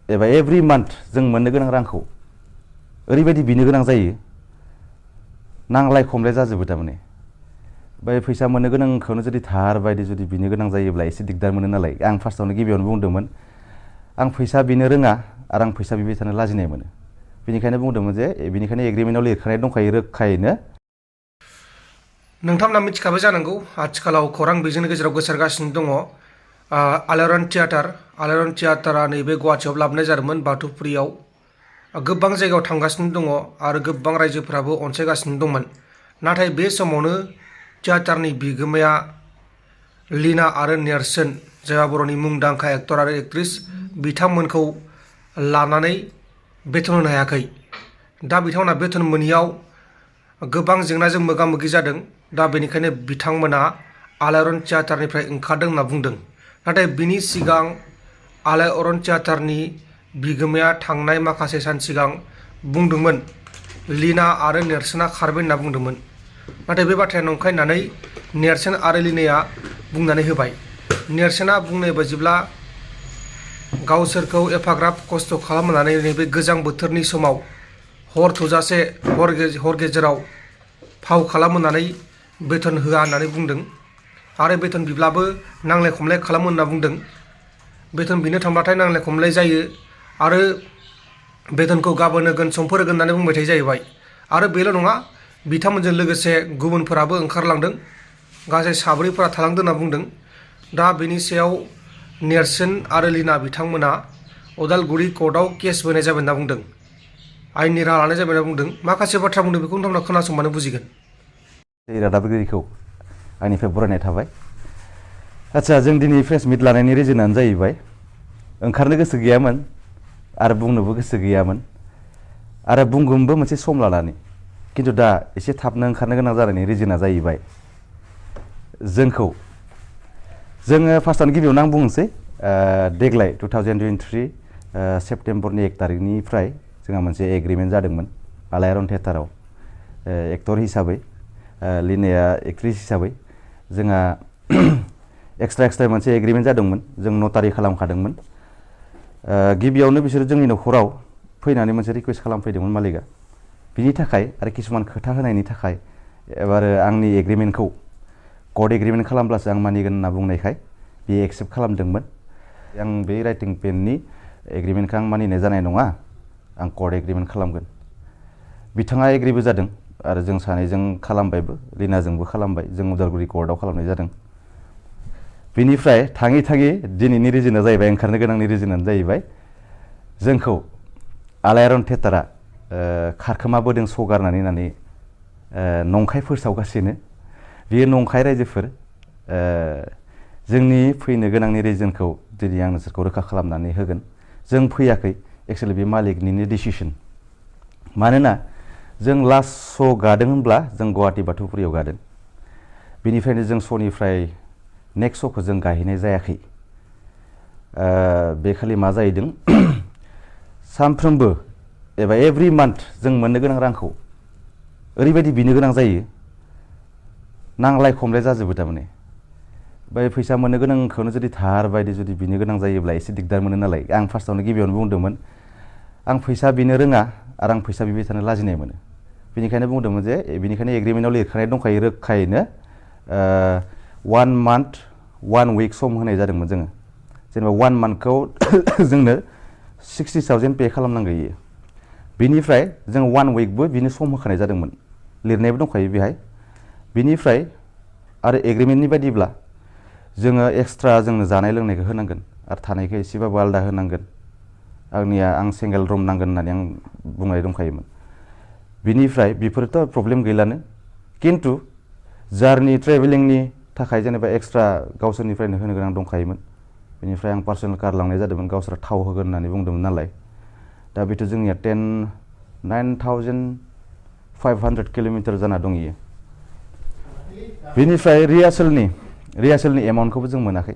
एबा every month जों मोननो गोनां रांखौ ओरैबायदि बिनो गोनां जायो नांलाय खमलाय जाजोबो थारमाने ओमफ्राय फैसा मोननो गोनांखौनो जुदि धार बायदि जुदि बिनो गोनां जायोब्ला एसे दिगदार मोनो नालाय आं फार्स्टआवनो गिबियावनो बुंदोंमोन आं फैसा बिनो रोङा आरो आं फैसा बिबाय थानो लाजिनाय मोनो बेनिखायनो बुंदोंमोन जे बेनिखायनो एग्रिमेन्टआव लिरखानाय दंखायो रोखायैनो। नोंथांमोना मिथिखाबाय जानांगौ आथिखालाव खौरां बिजोंनि गेजेराव गोसारगासिनो दङ आलायारन थियेटारा नैबे गुवाहाटियाव लाबोनाय जादोंमोन बाथौफुरियाव गोबां जायगायाव थांगासिनो दङ आरो गोबां रायजोफोराबो अनसायगासिनो दंमोन नाथाय बे समावनो थियेटारनि बिगोमाया लीना आरो नेरसोन जायहा बर'नि मुंदांखा एक्टर आरो एक्ट्रिस बिथांमोनखौ लानानै बेथन होनो हायाखै। दा बिथांमोना बेथन मोनियाव गोबां जेंनाजों मोगा मोगि जादों। दा बेनिखायनो बिथांमोना आलायारन थियेटारनिफ्राय ओंखारदों होनना बुंदों नाथाय बिनि सिगां आलायारन थियेटारनि बिगोमाया थांनाय माखासे सान सिगां बुंदोंमोन लीना आरो नेरसोना खारबाय होनना बुंदोंमोन नाथाय बे बाथ्राया नंखाय होननानै नेरसोन आरो लीनाया बुंनानै होबाय। नेरसोना बुंनाय बायदिब्ला गावसोरखौ एफाग्राब खस्थ' खालामनानै नैबे गोजां बोथोरनि समाव हर थौजासे हर गेजेराव फाव खालामहोनानै बेथन होआ होननानै बुंदों आरो बेथन बिब्लाबो नांलाय खमलाय खालामो होनना बुंदों। बेथन बिनो थांब्लाथाय नांलाय खमलाय जायो आरो बेथनखौ गाबोन होगोन समफोर होगोन होननानै बुंबाय थायो जाहैबाय आरो बेल' नङा बिथांमोनजों लोगोसे गुबुनफोराबो ओंखारलांदों गासै साब्रैफोरा थालांदों होनना बुंदों। दा बेनि सायाव नेरसोन आरो लीना बिथांमोना उदालगुरि कर्टआव केस होनाय जाबाय होनना बुंदों आयेननि राहा लानाय जाबाय होनना बुंदों। माखासे बाथ्रा बुंदों बेखौ नोंथांमोना खोनासंबानो बुजिगोन। रादाबगिरिखौ आंनिफ्राय बरायनाय थाबाय। आच्छा जों दिनै प्रेस मिट लानायनि रिजनानो जाहैबाय ओंखारनो गोसो गैयामोन आरो बुंनोबो गोसो गैयामोन आरो बुंगोनबो मोनसे सम लानानै खिन्थु दा एसे थाबनो ओंखारनो गोनां जानायनि रिजना जाहैबाय जोङो फार्स्टआवनो गिबियावनो आं बुंनोसै देग्लाय 2023 सेप्तेम्बरनि 1 तारिखनिफ्राय जोंहा मोनसे एग्रिमेन्ट जादोंमोन आलायारन थियेटाराव एक्टर हिसाबै लीनाया एक्ट्रिस हिसाबै जोंहा एक्सट्रा मोनसे एग्रिमेन्ट जादोंमोन जों नटारि खालामखादोंमोन। गिबियावनो बिसोरो जोंनि न'खराव फैनानै मोनसे रिकुवेस्ट खालामफैदोंमोन मालिकआ बिनि थाखाय आरो किसुमान खोथा होनायनि थाखाय एबार आंनि एग्रिमेन्टखौ कर्ट एग्रिमेन्ट खालामब्लासो आं मानिगोन होनना बुंनायखाय बियो एक्सेप्ट खालामदोंमोन। आं बे राइटिं पेननि एग्रिमेन्टखौ आं मानिनाय जानाय नङा आं कर्ट एग्रिमेन्ट खालामगोन। बिथाङा एग्रिबो जादों आरो जों सानैजों खालामबायबो लीनाजोंबो खालामबाय जों उदालगुरि कर्टआव खालामनाय जादों। बिनिफ्राय थाङै दिनैनि रिजोना जाहैबाय ओंखारनो गोनांनि रिजोनानो जाहैबाय जोंखौ आलायारन थियेटारा खारखोमाबोदों सगारनानै होननानै नंखाय फोसावगासिनो बियो नंखाय रायजोफोर जोंनि फैनो गोनांनि रिजनखौ दिनै आं नोंसोरखौ रोखा खालामनानै होगोन। जों फैयाखै एक्सुवेलि बे मालिकनिनो डिसिसन मानोना जों लास्ट श' गादों होनब्ला जों गुवाहाटि बाथौफुरियाव गादों बेनिफ्रायनो जों श'निफ्राय नेक्स्ट श'खौ जों गाहैनाय जायाखै। बे खालि मा जाहैदों सानफ्रोमबो एबा एभ्रि मान्थ जों मोननो गोनां रांखौ ओरैबायदि बिनो गोनां जायो नांलाय खमलाय जाजोबो थारमाने ओमफ्राय फैसा मोननो गोनांखौनो जुदि धार बायदि जुदि बिनो गोनां जायोब्ला एसे दिगदार मोनो नालाय आं फार्स्टआवनो गिबियावनो बुंदोंमोन आं फैसा बिनो रोङा आरो आं फैसा बिबाय थानो लाजिनाय मोनो बेनिखायनो बुंदोंमोन जे बेनिखायनो एग्रिमेन्टआव लिरखानाय दंखायो रोखायैनो 1 month 1 week सम होनाय जादोंमोन जोङो जेनेबा 1 monthखौ जोंनो 60,000 पे खालामनांगौ इयो बिनिफ्राय जों 1 weekबो बिनो सम होखानाय जादोंमोन लिरनायबो दंखायो बेहाय बिनिफ्राय आरो एग्रिमेन्टनि बायदिब्ला जोङो एक्सट्रा जोंनो जानाय लोंनायखौ होनांगोन आरो थानायखौ एसेबाबो आलादा होनांगोन आं सिंगेल रुम नांगोन होननानै आं बुंनाय दंखायोमोन बिनिफ्राय बेफोरथ' प्रब्लेम गैलानो किन्तु जार्नि ट्रेभेलिंनि थाखाय जेनेबा एक्सट्रा गावसोरनिफ्रायनो होनो गोनां दंखायोमोन बेनिफ्राय आं पार्सनेल कार लांनाय जादोंमोन गावसोरा थाव होगोन होननानै बुंदोंमोन नालाय दा बेथ' जोंनिया 9,500 किल'मिटार जाना दं इयो बेनिफ्राय रिहार्सेलनि एमाउन्टखौबो जों मोनाखै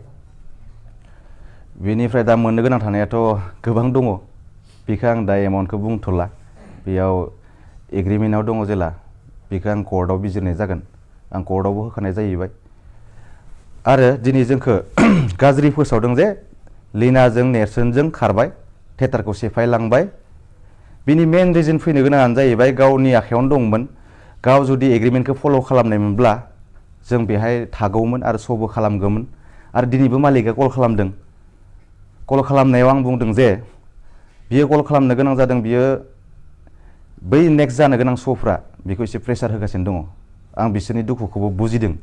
बेनिफ्राय दा मोननो गोनां थानायाथ' गोबां दङ बेखौ आं दा एमाउन्टखौ बुंथ'ला बेयाव एग्रिमेन्टआव दङ जेला बेखौ आं कर्टआव बिजिरनाय जागोन आं कर्टआवबो होखानाय जाहैबाय आरो दिनै जोंखौ गाज्रि फोसावदों जे लीनाजों नेरसोनजों खारबाय थिएटारखौ सेफायलांबाय बिनि मेन रिजन फैनो गोनाङानो जाहैबाय गावनि आखायावनो दंमोन गाव जुदि एग्रिमेन्टखौ फल' खालामनायमोनब्ला जों बेहाय थागौमोन आरो श'बो खालामगौमोन आरो दिनैबो मालिकआ कल खालामदों कल खालामनायाव आं बुंदों जे बियो कल खालामनो गोनां जादों बियो बै नेक्स्ट जानो गोनां श'फ्रा बेखौ एसे प्रेसार होगासिनो दङ आं बिसोरनि दुखुखौबो बुजिदों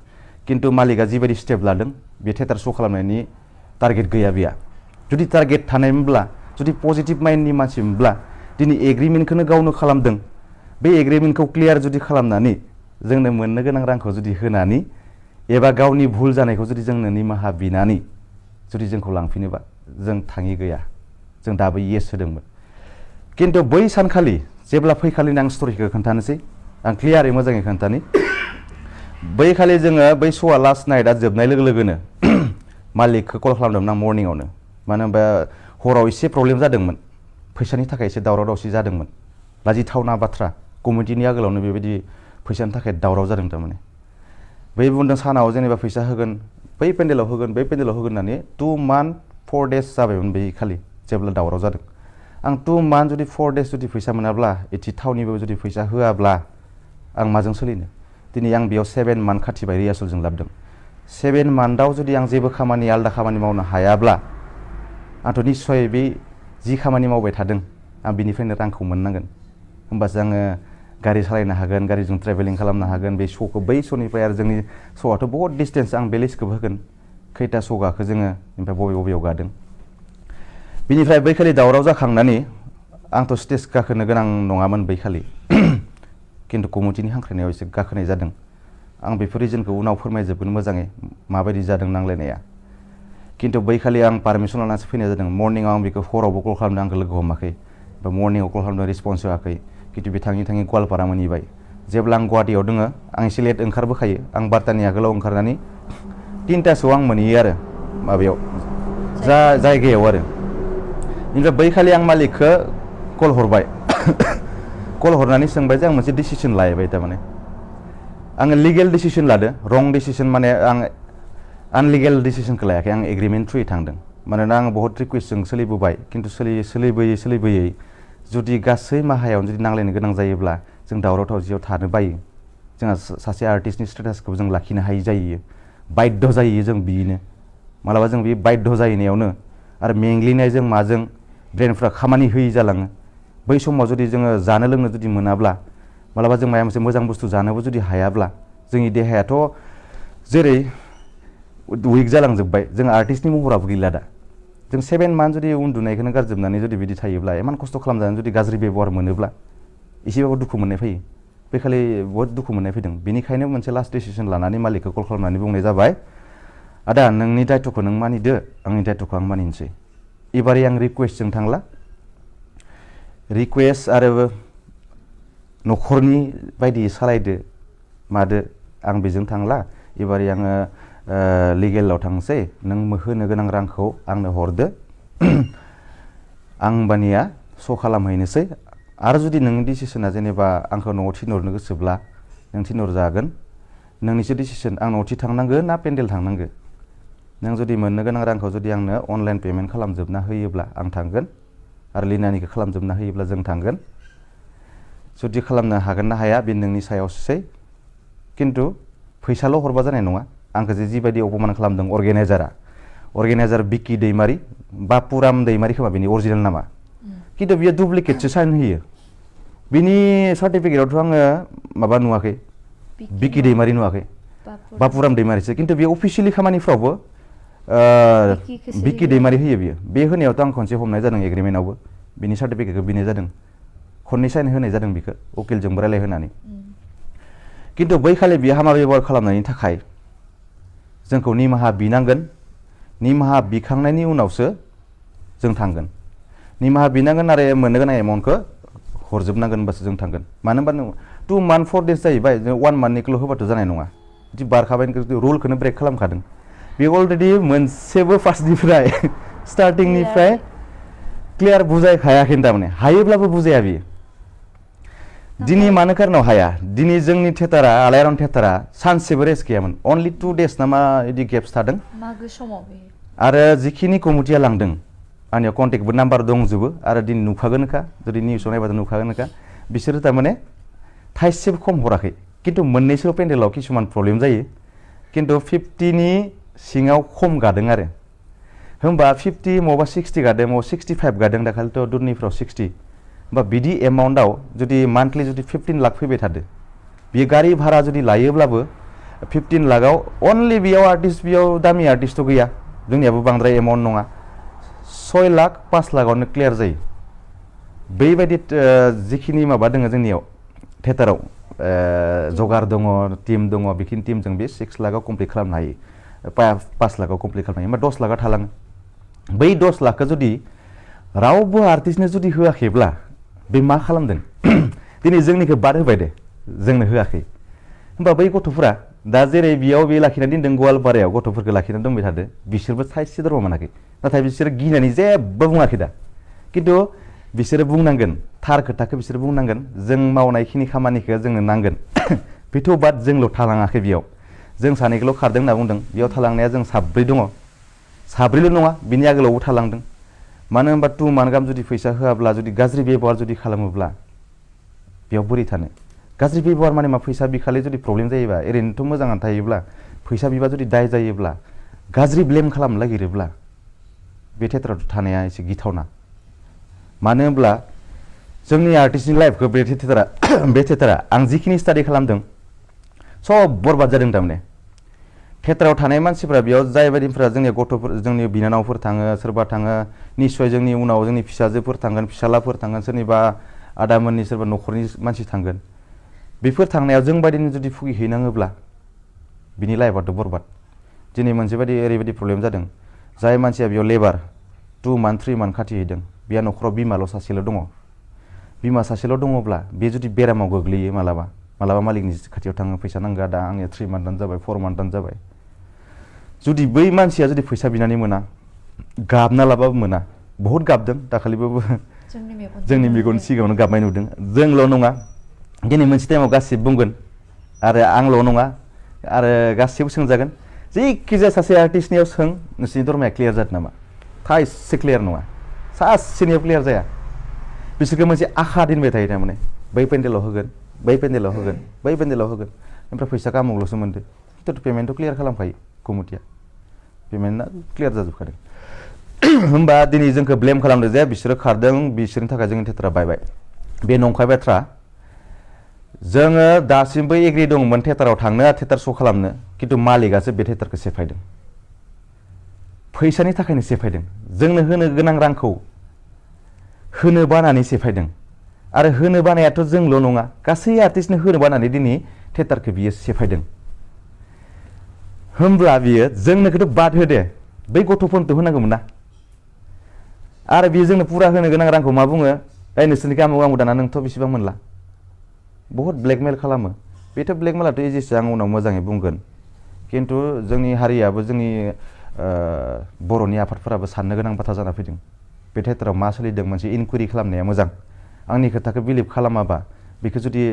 किन्तु मालिकआ जिबायदि स्टेप लादों बे थिएटार श' खालामनायनि टारगेट गैया बेहा जुदि टारगेट थानायमोनब्ला जुदि पजिटिभ माइन्डनि मानसिमोनब्ला दिनै एग्रिमेन्टखौनो गावनो खालामदों बे एग्रिमेन्टखौ क्लियार जुदि खालामनानै जोंनो मोननो गोनां रांखौ जुदि होनानै एबा गावनि भुल जानायखौ जुदि जोंनो निमाहा बिनानै जुदि जोंखौ लांफिनोबा जों थाङि गैया जों दाबो येस होदोंमोन किन्तु बै सानखालि जेब्ला फैखालिनो आं स्ट'रिखौ खोन्थानोसै आं क्लियारै मोजाङै खोन्थानि बै खालि जोङो बै श'आ लास्ट नाइटआ जोबनाय लोगो लोगोनो मालिकखौ कल खालामदोंमोन आं मर्निंआवनो मानो होनबा हराव एसे प्रब्लेम जादोंमोन फैसानि थाखाय एसे दावराव दावसि जादोंमोन लाजिथावना बाथ्रा कमिटिनि आगोलावनो बेबायदि फैसानि थाखाय दावराव जादों थारमाने बै बुंदों सानाव जेनेबा फैसा होगोन बै पेन्डेलाव होगोन होननानै 2 month 4 days जाबायमोन बै खालि जेब्ला दावराव जादों आं 2 month जुदि 4 days जुदि फैसा मोनाब्ला एथि थावनिबो जुदि फैसा होआब्ला आं माजों सोलिनो दिनै आं बेयाव 7 month खाथिबाय रिहार्सेलजों लाबोदों 7 monthआव जुदि आं जेबो खामानि आलदा खामानि मावनो हायाब्ला आंथ' निस्सय बे जि खामानि मावबाय थादों आं बिनिफ्रायनो रांखौ मोननांगोन होमबासो आङो गारि सालायनो हागोन गारिजों ट्रेभेलिं खालामनो हागोन बे श'खौ बै श'निफ्राय आरो जोंनि श'आथ' बहुत डिस्टेन्स आं बे लिस्टखौबो होगोन खैथा श' गाखो जोङो ओमफ्राय बबेयाव गादों बिनिफ्राय बै खालि दावराव जाखांनानै आंथ' स्टेज गाखोनो गोनां नङामोन बै खालि किन्तु कमिटिनि हांख्रायनायाव एसे गाखोनाय जादों आं बेफोर रिजनखौ उनाव फोरमायजोबगोन मोजाङै माबायदि जादों नांलायनाया किन्तु बै खालि आं पारमिसन लानानैसो फैनाय जादों मर्निंआव आं बेखौ हरावबो कल खालामदों आंखौ लोगो हमाखै बा मर्निंआव कल खालामदों रिस्पन्स होआखै किन्तु बे थाङै गवालपारा मोनहैबाय जेब्ला आं गुवाहाटियाव दोङो आं एसे लेट ओंखारबोखायो आं 12तानि आगोलाव ओंखारनानै 3तासोआव आं मोनहैयो आरो माबायाव जायगायाव आरो ओमफ्राय बै खालि आं मालिकखौ कल हरबाय कल हरनानै सोंबाय जे आं मोनसे डिसिसन लायबाय थारमाने आङो लिगेल डिसिसन लादो रं डिसिसन माने आं आनलिगेल डिसिसनखौ लायाखै आं एग्रिमेन्ट थ्रुयै थांदों मानोना आं बहुत रिकुवेस्टजों सोलिबोबाय किन्तु सोलिबोयै जुदि गासै माहायावनो जुदि नांलायनो गोनां जायोब्ला जों दावराव दावसियाव थानो बायो जोंहा सासे आर्टिस्टनि स्टेटासखौ जों लाखिनो हायि जायो बाध्य जायो जों बिनो मालाबा जों बे बाध्य जाहैनायावनो आरो मेंग्लिनायजों माजों ब्रेनफ्रा खामानि होयि जालाङो बै समाव जुदि जोङो जानो लोंनो जुदि मोनाब्ला मालाबा जों माबा मोनसे मोजां बुस्थु जानोबो जुदि हायाब्ला जोंनि देहायाथ' जेरै उइक जालांजोब्बाय जों आर्टिस्टनि महराबो गैला दा जों 7 month जुदि उन्दुनायखौनो गारजोबनानै जुदि बिदि थायोब्ला इमान खस्थ' खालामजानानै जुदि गाज्रि बेबहार मोनोब्ला एसेबाबो दुखु मोननाय फैयो बे खालि बहुत दुखु मोननाय फैदों बेनिखायनो मोनसे लास्ट डिसिसन लानानै मालिकखौ कल खालामनानै बुंनाय जाबाय आदा नोंनि दायथ'खौ नों मानिदो आंनि दायथ'खौ आं मानिनोसै एबारै आं रिकुवेस्टजों थांला रिकुवेस्ट आरो न'खरनि बायदि सालायदो मादो आं बेजों थांला एबारै आङो लिगेलाव थांसै नों होनो गोनां रांखौ आंनो हरदो आं होमबानिया श' खालामहैनोसै आरो जुदि नोंनि डिसिसना जेनेबा आंखौ न'आव थिनहरनो गोसोब्ला नों थिनहरजागोन नोंनिसो डिसिसन आं न'आव थांनांगो ना पेन्डेल थांनांगो नों जुदि मोननो गोनां रांखौ जुदि आंनो अनलाइन पेमेन्ट खालामजोबना होयोब्ला आं थांगोन आरो लिनानिखौ खालामजोबना होयोब्ला जों थांगोन जुदि खालामनो हागोन ना हाया बे नोंनि सायावसै किन्तु फैसाल' हरबा जानाय नङा आंखौ जिबायदि अपमान खालामदों अर्गेनाइजार बिकि दैमारि बापुराम दैमारि खोमा बेनि अरिजिनेल नामा किन्तु बियो डुप्लिकेटसो साइन होयो बिनि सार्टिफिकेटआवथ' आङो माबा नुवाखै बिकि दैमारि नुवाखै बापुराम दैमारिसो किन्तु बे अफिसियेलि खामानिफ्रावबो बिकि दैमारि होयो बियो बे होनायावथ' आं खनसे हमनाय जादों एग्रिमेन्टआवबो बिनि सार्टिफिकेटखौ बिनाय जादों खननै साइन होनाय जादों बिखौ उकिलजोंबो रायलायहोनानै किन्तु बै खालि बियो हामा बेबहार खालामनायनि थाखाय जोंखौ निमाहा बिनांगोन निमाहा बिखांनायनि उनावसो जों थांगोन निमाहा बिनांगोन आरो मोननो गोनां एमाउन्टखौ हरजोबनांगोन होनबासो जों थांगोन मानो होनबा 2 month 4 days जाहैबाय जों 1 monthनिखौल' होबाथ' जानाय नङा बिदि बारखाबाय रुलखौनो ब्रेक खालामखादों बे अलरेडि मोनसेबो फार्स्टनिफ्राय स्टार्टिंनिफ्राय क्लियार बुजायखायाखै थारमाने हायोब्लाबो बुजाया बियो दिनै मानो कारनाव हाया दिनै जोंनि थिएटारा आलायारन थिएटारा सानसेबो रेस्ट गैयामोन अनलि 2 days ना मा बिदि गेप्स थादों मागो समाव आरो जिखिनि कमिटिया लांदों आंनियाव कन्टेक्टबो नाम्बार दंजोबो आरो दिनै नुखागोनखा जुदि निउसाव नायबाथ' नुखागोनखा बिसोरो थारमाने थाइसेबो खम हराखै खिन्थु मोननैसो पेन्डेलाव किसुमान प्रब्लेम जायो खिन्थु 50नि सिङाव खम गादों आरो होमबा 50 मबा 60 गादों मबा 65 गादों दाखालिथ' दुरनिफ्राव 60 होमबा बिदि एमाउन्टआव जुदि मान्थलि जुदि 15 लाख फैबाय थादो बियो गारि भारा जुदि लायोब्लाबो 15 लाखआव अनलि बेयाव आर्टिस्ट बेयाव दामि आर्टिस्टथ' गैया जोंनियाबो बांद्राय एमाउन्ट नङा 6 लाख 5 लाखआवनो क्लियार जायो बेबायदि जिखिनि माबा दङ जोंनियाव थिएटाराव जगार दङ टीम दङ बेखिनि टीमजों बे 6 लाखआव कमप्लिट खालामनो हायो 5 लाखआव कमप्लिट खालामनो हायो होमबा 10 लाखआ थालाङो बै 10 लाखखौ जुदि रावबो आर्टिस्टनो जुदि होआखैब्ला बे मा खालामदों दिनै जोंनिखौ बाद होबाय दे जोंनो होआखै होमबा बै गथ'फोरा दा जेरै बेयाव बे लाखिनानै दोनदों गवालपारायाव गथ'फोरखौ लाखिनानै दोनबाय थादो बिसोरबो थाइसे दरबा मोनाखै नाथाय बिसोरो गिनानै जेबो बुङाखै दा खिन्थु बिसोरो बुंनांगोन थार खोथाखौ बिसोरो बुंनांगोन जों मावनायखिनि खामानिखौ जोंनो नांगोन बेथ' बाद जोंल' थालाङाखै बेयाव जों सानैखौल' खारदों होनना बुंदों बेयाव थालांनाया जों साब्रै दङ साब्रैल' नङा बिनि आगोलावबो थालांदों मानो होनबा 2 मान्थ गाहाम जुदि फैसा होआब्ला जुदि गाज्रि बेबहार जुदि खालामोब्ला बेयाव बोरै थानो गाज्रि बेबहार माने मा फैसा बिखालि जुदि प्रब्लेम जायोबा ओरैनोथ' मोजाङानो थायोब्ला फैसा बिबा जुदि दाय जायोब्ला गाज्रि ब्लेम खालामनो नागिरोब्ला बे थिएटाराव थानाया एसे गिथावना मानो होनब्ला जोंनि आर्टिस्टनि लाइफखौ बे थिएटारा आं जिखिनि स्टाडि खालामदों सब बरबाद जादों थारमाने थिएटाराव थानाय मानसिफ्रा बेयाव जाय बायदिफ्रा जोंनि गथ'फोर जोंनि बिनानावफोर थाङो सोरबा थाङो निस्सय जोंनि उनाव जोंनि फिसाजोफोर थांगोन फिसालाफोर थांगोन सोरनिबा आदामोननि सोरबा न'खरनि मानसि थांगोन बेफोर थांनायाव जों बायदिनो जुदि भुगिहैनाङोब्ला बिनि लाइफआथ' बरबाद दिनै मोनसे बायदि ओरैबायदि प्रब्लेम जादों जाय मानसिया बेयाव लेबार 2 मान्थ 3 मान्थ खाथिहैदों बेहा न'खराव बिमाल' सासेल' दङ बिमा सासेल' दङब्ला बे जुदि बेरामाव गोग्लैयो मालाबा मालिकनि खाथियाव थाङो फैसा नांगौ दा आंनिया 3 मान्थानो जाबाय 4 मान्थानो जाबाय जुदि बै मानसिया जुदि फैसा बिनानै मोना गाबना लाबाबो मोना बहुद गाबदों दाखालिबाबो जोंनि मेगन सिगाङावनो गाबनाय नुदों जोंल' नङा दिनै मोनसे टाइमाव गासिबो बुंगोन आरो आंल' नङा आरो गासिबो सोंजागोन जायखिजाया सासे आर्टिस्टनियाव सों नोंसोरनि दरमाया क्लियार जादों नामा थाइसे क्लियार नङा सासेनियाव क्लियार जाया बिसोरखौ मोनसे आखा दोनबाय थायो थारमाने बै पेन्डेलाव होगोन बै पेन्डेलाव होगोन बै पेन्डेलाव होगोन ओमफ्राय फैसा कामावल'सो मोनदो खिन्थु पेमेन्टखौ क्लियार खालामखायो कमिटिया पेमेन्टआ क्लियार जाजोबखादों होमबा दिनै जोंखौ ब्लेम खालामदों जे बिसोरो खारदों बिसोरनि थाखाय जोंनि थिएटारा बायबाय बे नंखाय बाथ्रा जोङो दासिमबो एग्रि दंमोन थिएटाराव थांनो थिएटार श' खालामनो खिन्थु मालिकआसो बे थिएटारखौ सेफायदों फैसानि थाखायनो सेफायदों जोंनो होनो गोनां रांखौ होनो बानानै सेफायदों आरो होनो बानायाथ' जोंल' नङा गासै आर्टिस्टनो होनो बानानै दिनै थिएटारखौ बियो सेफायदों होमब्ला बियो जोंनोखौथ' बाद होदे बै गथ'फोरनोथ' होनांगौमोन ना आरो बियो जोंनो पुरा होनो गोनां रांखौ मा बुङो नोंसोरनिखौ आमुक दाना नोंथ' बेसेबां मोनला बहुत ब्लेकमेल खालामो बेथ' ब्लेकमेलाथ' इजिसो आं उनाव मोजाङै बुंगोन खिन्थु जोंनि हारियाबो जोंनि बर'नि आफादफोराबो साननो गोनां बाथ्रा जाना फैदों बे थिएटाराव मा सोलिदों मोनसे इनकुवारि खालामनाया मोजां आंनि खोथाखौ बिलिभ खालामाबा बेखौ जुदि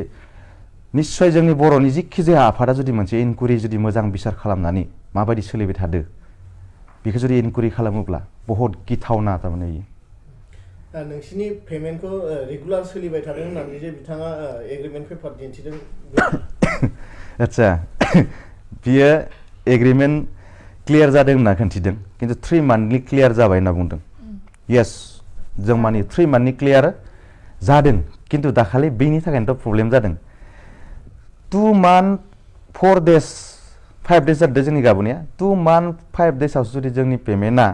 निस्सय जोंनि बर'नि जिखि जाया आफादा जुदि मोनसे इनकुवारि जुदि मोजां बिसार खालामनानै माबायदि सोलिबाय थादो बेखौ जुदि इनकुवारि खालामोब्ला बहुत गिथावना थारमाने इयो नोंसिनि पेमेन्टखौ रेगुलार सोलिबाय थादों होननानै जे बिथाङा एग्रिमेन्ट पेपार दिन्थिदों आदसा बियो एग्रिमेन्ट क्लियार जादों होनना खिन्थिदों खिन्थु 3 मान्थनि क्लियार जाबाय होनना बुंदों येस जों माने 3 मान्थनि क्लियार जादों खिन्थु दाखालि बेनि थाखायनोथ' प्रब्लेम जादों 2 मान्थ 4 डेज 5 डेज जादों जोंनि गाबोनया 2 मान्थ 5 डेजआवसो जुदि जोंनि पेमेन्टआ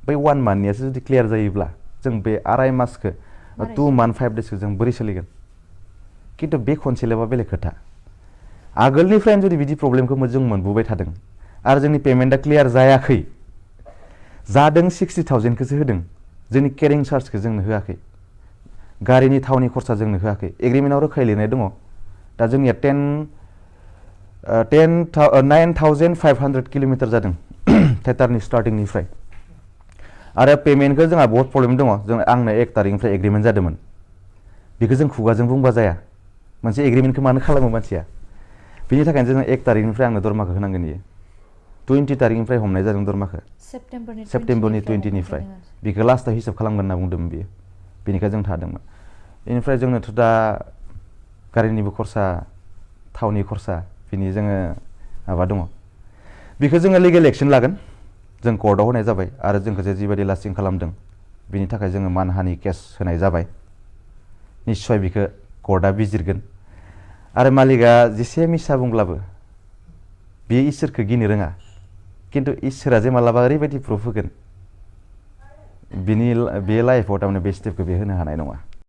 बै 1 मान्थनियासो जुदि क्लियार जायोब्ला जों बे आराय मासखौ 2 मान्थ 5 डेजखौ जों बोरै सोलिगोन खिन्थु बे खनसेल'बा बेलेग खोथा आगोलनिफ्रायनो जुदि बिदि प्रब्लेमखौ जों मोनबोबाय थादों आरो जोंनि पेमेन्टआ क्लियार जायाखै जादों 60,000खौसो होदों जोंनि केरिं चार्जखौ जोंनो होआखै गारिनि थावनि खरसा जोंनो होआखै एग्रिमेन्टआव रोखायै लिरनाय दङ दा जोंनिया 9,500 किल'मिटार जादों थिएटारनि स्टार्टिंनिफ्राय आरो पेमेन्टखौ जोंहा बहुत प्रब्लेम दङ जों आंनो 1 तारिखनिफ्राय एग्रिमेन्ट जादोंमोन बेखौ जों खुगाजों बुंबा जाया मोनसे एग्रिमेन्टखौ मानो खालामो मानसिया बिनि थाखायनो जों 1 तारिखनिफ्राय आंनो दरमाखौ होनांगोन इयो 20 तारिखनिफ्राय हमनाय जादों दरमाखो सेप्टेम्बरनि 20निफ्राय बेखौ लास्टआव हिसाब खालामगोन होनना बुंदोंमोन बियो बेनिखाय जों थादोंमोन बेनिफ्राय जोंनोथ' दा गारिनिबो खरसा थावनि खरसा बिनि जोङो माबा दङ बेखौ जोङो लिगेल एक्सन लागोन जों कर्टआव होनाय जाबाय आरो जोंखौ जे जिबायदि लास्टिं खालामदों बिनि थाखाय जोङो मानहानि केस होनाय जाबाय निस्सय बेखौ कर्टआ बिजिरगोन आरो मालिकआ जेसे मिसा बुंब्लाबो बे इसोरखौ गिनो रोङा खिन्थु इसोरा जे मालाबा ओरैबायदि प्रुफ होगोन बिनि बे लाइफआव थारमाने बे स्टेपखौ बे होनो हानाय नङा